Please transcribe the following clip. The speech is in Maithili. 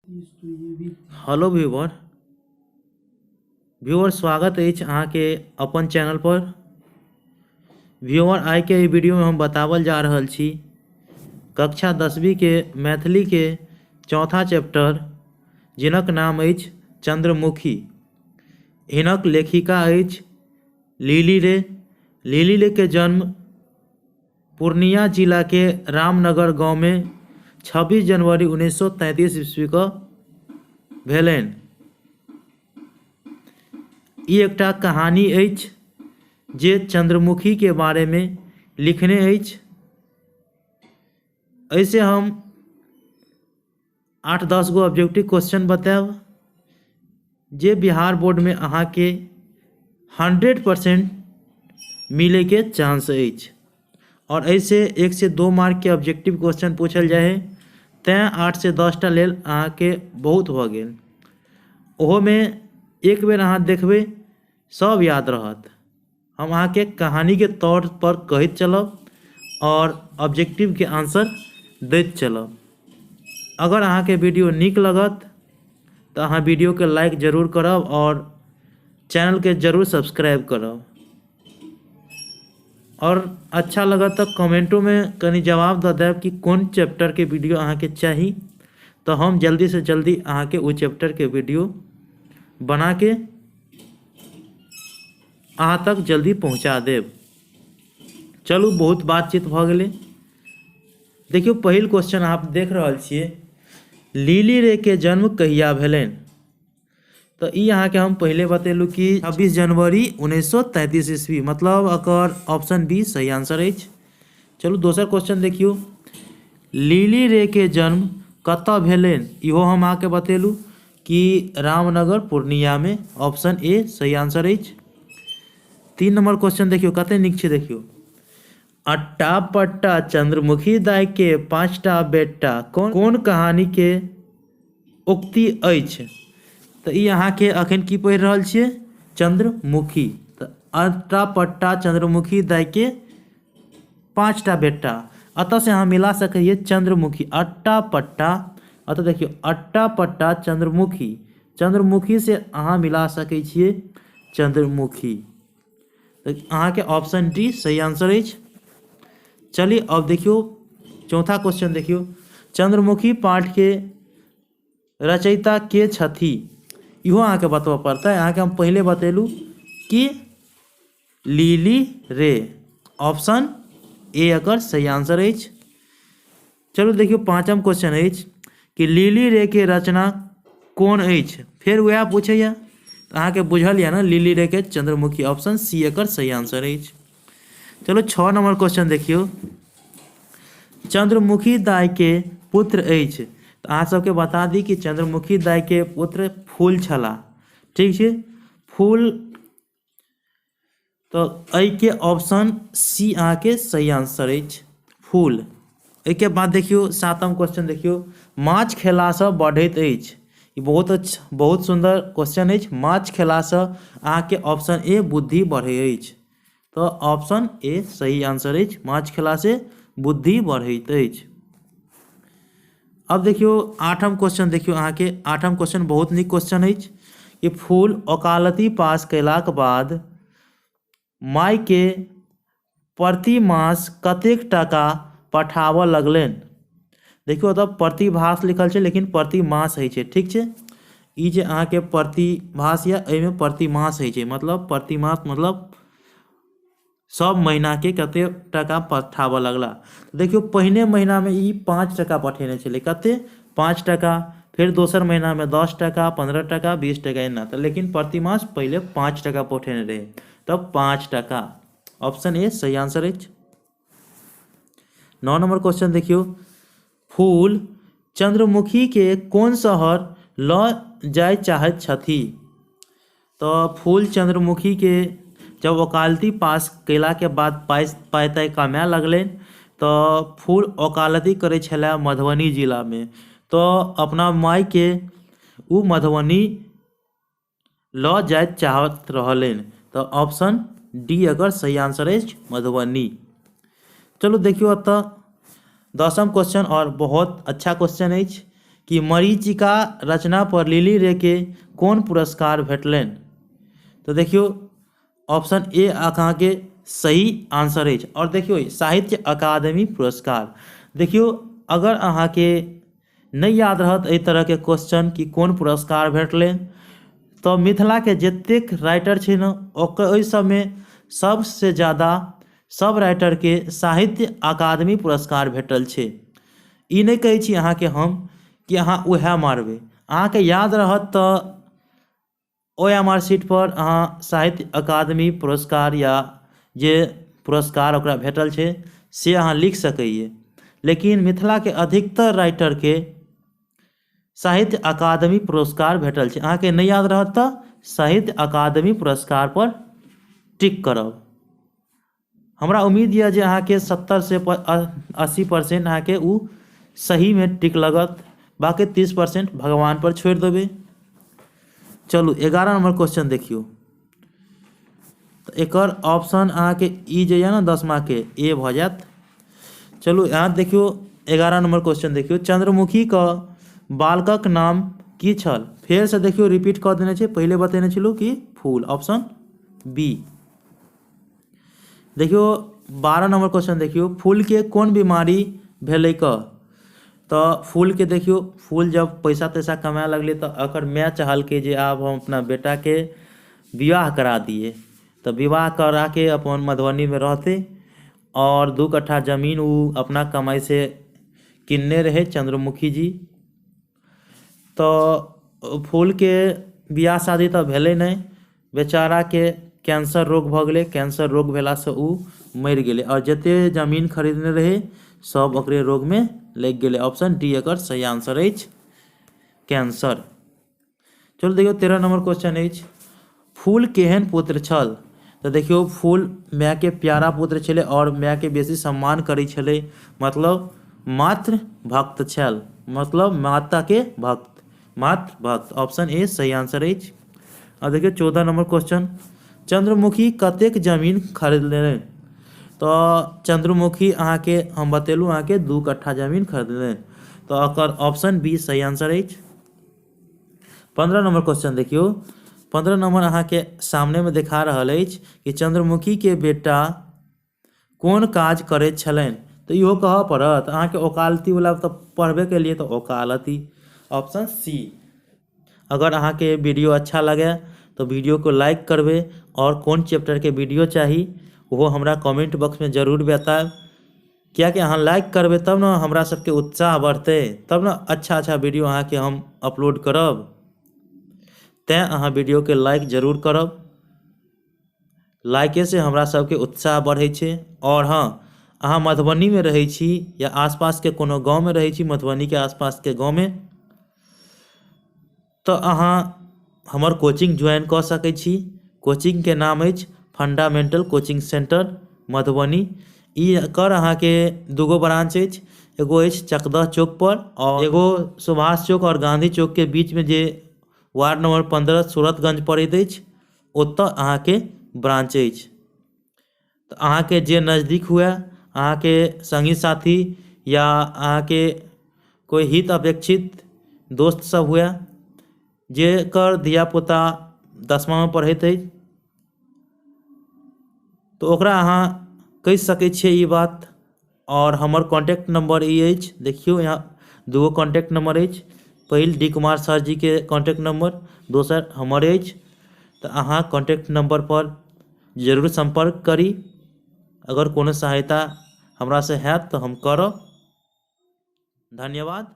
हेलो व्यूवर, व्यूवर स्वागत अछि अहाँके अपन चैनल पर। व्यूवर आइके एहि वीडियोमे हम बतावल जा रहल छी कक्षा 10वीं के मैथिली के चौथा चैप्टर जिनक नाम अछि चंद्रमुखी। हिनक लेखिका अछि लिली रे। लिली रे के जन्म पूर्णिया जिला के रामनगर गांव में 26 जनवरी 1933 ईस्वी के भेलनि। ई एकटा कहानी अछि जे चंद्रमुखी के बारे में लिखने अछि। एहिसे हम 8-10 गो ऑब्जेक्टिव क्वेश्चन बतायब जे बिहार बोर्ड में अहाँके 100% मिले के चांस अछि। और एहिसे 1 से 2 मार्क के ऑब्जेक्टिव क्वेश्चन पूछल जाए है, तैं 8 से 10 टा लेल अहाँके बहुत भऽ गेल। ओहोमे एक बेर अहाँ देखबै सब याद रहत। हम अहाँके कहानी के तौर पर कहैत चलब और ऑब्जेक्टिव के आंसर दैत चलब। अगर अहाँके वीडियो नीक लगत तऽ अहाँ वीडियो के लाइक जरूर करब और चैनल के जरूर सब्सक्राइब करब। और अच्छा लगत तऽ कमेंटो में कनि जवाब दऽ देब कि कोन चैप्टर के वीडियो अहाँके चाही, तऽ हम जल्दी से जल्दी अहाँके ओ चैप्टर के वीडियो बना के अहाँ तक जल्दी पहुँचा देब। चलू बहुत बातचीत भऽ गेलै। देखियौ पहिल क्वेश्चन अहाँ देख रहल छियै, लिली रे के जन्म कहिया भेलनि? तऽ ई अहाँके हम पहिले बतेलहुँ कि 26 जनवरी 1933 ईस्वी, मतलब एकर ऑप्शन बी सही आंसर अछि। चलू दोसर क्वेश्चन देखियौ, लिली रे के जन्म कतऽ भेलनि? इहो हम अहाँके बतेलहुँ कि रामनगर पूर्णियामे, ऑप्शन ए सही आंसर अछि। 3 नंबर क्वेश्चन देखियौ कते नीक छै। देखियौ अट्टा पट्टा चंद्रमुखी दाई के 5टा बेटा कोन कोन कहानी के उक्ति अछि? तऽ ई अहाँके अखन की पढ़ि रहल छियै? चंद्रमुखी। तऽ अट्टा पट्टा चंद्रमुखी दाई के 5टा बेटा, एतऽ से अहाँ मिला सकैए चंद्रमुखी अट्टा पट्टा। एतऽ देखियौ अट्टा पट्टा चंद्रमुखी, चंद्रमुखी से अहाँ मिला सकै छियै चंद्रमुखी। तऽ अहाँके ऑप्शन डी सही आंसर अछि। चलिए अब देखियौ चौथा क्वेश्चन देखियौ, चंद्रमुखी पाठ के रचयिता के छथि? इहो अहाँके बतबऽ पड़तै। अहाँके हम पहिले बतेलहुँ कि लिली रे, ऑप्शन ए एकर सही आंसर अछि। चलू देखियौ पाँचम क्वेश्चन अछि कि लिली रे के रचना कोन अछि? फेर वएह पूछैया, अहाँके बुझल यऽ ने लिली रे के चंद्रमुखी, ऑप्शन सी एकर सही आंसर अछि। चलू 6 नंबर क्वेश्चन देखियौ, चंद्रमुखी दाई के पुत्र अछि। तऽ अहाँ सबके बता दी कि चंद्रमुखी दाई के पुत्र फूल छलाह, ठीक छै, फूल। तऽ एहिके ऑप्शन सी अहाँके सही आंसर अछि, फूल। एहिके बाद देखियौ 7म क्वेश्चन देखियौ, माछ खेलासँ बढ़ैत अछि। ई बहुत अच्छा बहुत सुन्दर क्वेश्चन अछि। माछ खेलासँ अहाँके ऑप्शन ए बुद्धि बढ़ै अछि, तऽ ऑप्शन ए सही आंसर अछि, माछ खेलासँ बुद्धि बढ़ैत अछि। अब देखियौ 8म क्वेश्चन देखियौ, अहाँके 8म क्वेश्चन बहुत नीक क्वेश्चन अछि कि फूल ओकालति पास कयलाक बाद मायके प्रति मास कतेक टाका पठाबऽ लगलनि? देखियौ ओतऽ प्रतिभास लिखल छै लेकिन प्रति मास होइ छै, ठीक छै। ई जे अहाँके प्रतिभास यऽ एहिमे प्रति मास होइ छै, मतलब प्रति मास मतलब सब महीनाके कते टाका पठाबऽ लगला। देखियौ पहिने महीनामे ई 5 टाका पठेने छलै, कते? 5 टाका। फेर दोसर महीनामे 10 टाका, 15 टाका, 20 टाका एना, तऽ लेकिन प्रति मास पहिले 5 टाका पठेने रहै, तब 5 टाका, ऑप्शन ए सही आंसर अछि। 9 नंबर क्वेश्चन देखियौ, फूल चंद्रमुखी के कोन शहर लऽ जाय चाहैत छथि? तऽ फूल चंद्रमुखी के जब वकालती पास कयलाके बाद पाइ पाइ ताइ कमाए लगलनि तऽ फूल वकालती करै छलै मधुबनी जिलामे, तऽ अपना मायके ओ मधुबनी लऽ जाय चाहैत रहलनि, तऽ ऑप्शन डी एकर सही आंसर अछि, मधुबनी। चलू देखियौ एतऽ 10म क्वेश्चन और बहुत अच्छा क्वेश्चन अछि कि मरीचिका रचना पर लिली रे के कोन पुरस्कार भेटलनि। तऽ देखियौ ऑप्शन ए अहाँके सही आंसर अछि। आओर देखियौ साहित्य अकादमी पुरस्कार, देखियौ अगर अहाँके नहि याद रहत एहि तरहके क्वेश्चन कि कोन पुरस्कार भेटलै, तऽ मिथिलाके जतेक राइटर छै ने ओकर ओहि सबमे सबसँ ज्यादा सब राइटरके साहित्य अकादमी पुरस्कार भेटल छै। ई नहि कहै छी अहाँके हम कि अहाँ उएह मारबै, अहाँके याद रहत तऽ OMR seat पर अहाँ साहित्य अकादमी पुरस्कार या जे पुरस्कार ओकरा भेटल छै से अहाँ लिख सकैए। लेकिन मिथिलाके अधिकतर राइटरके साहित्य अकादमी पुरस्कार भेटल छै। अहाँके नहि याद रहत तऽ साहित्य अकादमी पुरस्कार पर टिक करब। हमरा उम्मीद यऽ जे अहाँके 70 से 80% अहाँके ओ सहीमे टिक लगत, बाँकी 30% भगवान पर छोड़ि देबै। चलू 11 नंबर क्वेश्चन देखियौ। तऽ एकर ऑप्शन अहाँके ई जे यऽ ने 10वां के ए भऽ जायत। चलू यहाँ देखियौ 11 नंबर क्वेश्चन देखियौ, चंद्रमुखी के बालकक नाम की छल? फेरसँ देखियौ रिपीट कऽ देने छै, पहिले बतेने छलहुँ कि फूल, ऑप्शन बी। देखियौ 12 नंबर क्वेश्चन देखियौ, फूलके कोन बीमारी भेलै क? तऽ फूलके देखियौ, फूल जब पैसा तैसा कमाए लगलै तऽ एकर माय चाहलकै जे आब हम अपना बेटाके विवाह करा दियै। तऽ विवाह कराके अपन मधुबनीमे रहतै आओर 2 कट्ठा जमीन ओ अपना कमाइसँ किनने रहै चंद्रमुखी जी। तऽ फूलके बियाह शादी तऽ भेलै नहि, बेचाराके कैंसर रोग भऽ गेलै। कैंसर रोग भेलासँ ओ मरि गेलै आओर जते जमीन खरीदने रहै सब ओकरे रोगमे लागि गेलै। ऑप्शन डी एकर सही आंसर अछि, कैंसर। चलू देखियौ 13 नंबर क्वेश्चन अछि, फूल केहन पुत्र छल? तऽ देखियौ फूल मायके प्यारा पुत्र छलै आओर मायके बेसी सम्मान करै छलै, मतलब मातृ भक्त छल, मतलब माताके भक्त, मातृ भक्त। ऑप्शन ए सही आंसर अछि। आ देखियौ 14 नंबर क्वेश्चन, चंद्रमुखी कतेक जमीन खरीदलनि? तऽ चंद्रमुखी अहाँके हम बतेलहुँ अहाँके 2 कट्ठा जमीन खरीदलनि, तऽ एकर ऑप्शन बी सही आंसर अछि। 15 नंबर क्वेश्चन देखियौ, 15 नंबर अहाँके सामनेमे देखा रहल अछि कि चंद्रमुखी के बेटा कोन काज करैत छलनि? तऽ इहो कहऽ पड़त अहाँके ओकालती वाला तऽ पढ़बे केलियै, तऽ ओकालती, ऑप्शन सी। अगर अहाँके वीडियो अच्छा लगे तऽ वीडियो को लाइक करबै आओर कोन चैप्टरके वीडियो चाही ओहो हमरा कमेंट बॉक्समे जरूर बतायब, कियाकि अहाँ लाइक करबै तब ने हमरा सबके उत्साह बढ़तै, तब ने अच्छा अच्छा वीडियो अहाँके हम अपलोड करब। तैँ अहाँ वीडियोके लाइक जरूर करब, लाइकेसँ हमरा सबके उत्साह बढ़ै छै। आओर हँ, अहाँ मधुबनीमे रहै छी या आसपासके कोनो गाँवमे रहै छी, मधुबनीके आसपासके गाँवमे, तऽ अहाँ हमर कोचिंग ज्वाइन कऽ सकै छी। कोचिंगके नाम अछि फंडामेंटल कोचिंग सेंटर मधुबनी। ई एकर अहाँके 2 ब्रांच अछि, एगो अछि चकदह चौक पर आओर एगो सुभाष चौक आओर गांधी चौक के बीचमे जे वार्ड नंबर 15 सूरतगंज पड़ैत अछि, ओतऽ अहाँके ब्रांच अछि। तऽ अहाँके जे नजदीक हुए, अहाँके संगी साथी या अहाँके कोइ हित अपेक्षित दोस्त सब हुए जेकर धियापुता 10वांमे पढ़ैत अछि, तऽ ओकरा अहाँ कहि सकै छियै ई बात। आओर हमर कॉन्टैक्ट नंबर ई अछि, देखियौ यहाँ 2 कॉन्टैक्ट नंबर अछि, पहिल डी कुमार सर जी के कॉन्टैक्ट नंबर, दोसर हमर अछि। तऽ अहाँ कॉन्टैक्ट नंबर पर जरूर सम्पर्क करी, अगर कोनो सहायता हमरासँ हैत तऽ हम करब। धन्यवाद।